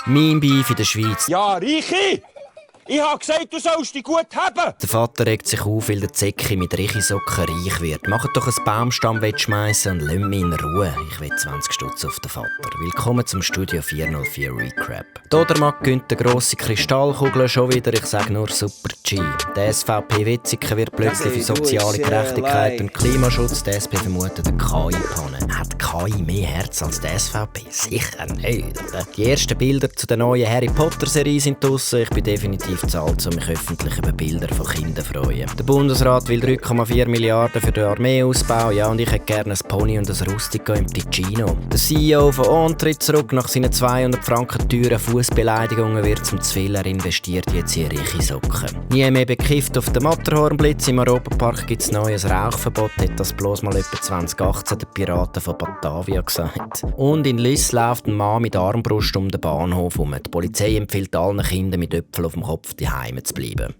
Mein Beef in der Schweiz. Ja, Reiche! Ich habe gesagt, du sollst dich gut haben! Der Vater regt sich auf, weil der Zecki mit Reichisocken reich wird. Macht doch ein Baumstamm wegschmeißen und lasst mich in Ruhe. Ich will 20 Stutz auf den Vater. Willkommen zum Studio 404 Recap. Dodermatt gönnt eine grosse Kristallkugel schon wieder. Ich sage nur Super G. Der SVP Witzigen wird plötzlich für soziale Gerechtigkeit und Klimaschutz. Die SP vermutet eine KI-Panne. Hat KI mehr Herz als die SVP? Sicher nicht, oder? Die ersten Bilder zu der neuen Harry Potter-Serie sind draussen. Ich bin definitiv zu alt, um mich öffentlich über Bilder von Kindern zu freuen. Der Bundesrat will 3,4 Milliarden für den Armeeausbau. Ja, und ich hätte gerne ein Pony und ein Rustico im Ticino. Der CEO von On tritt zurück nach seinen 200 Franken teuren Fußbeleidigungen, wird zum Zwill. Er investiert jetzt in reiche Socken. Nie mehr bekifft auf dem Matterhornblitz. Im Europapark gibt es neues Rauchverbot. Hat das bloß mal etwa 2018 den Piraten von Batavia gesagt. Und in Lyss läuft ein Mann mit Armbrust um den Bahnhof herum. Die Polizei empfiehlt allen Kindern mit Äpfeln auf dem Kopf daheim zu bleiben.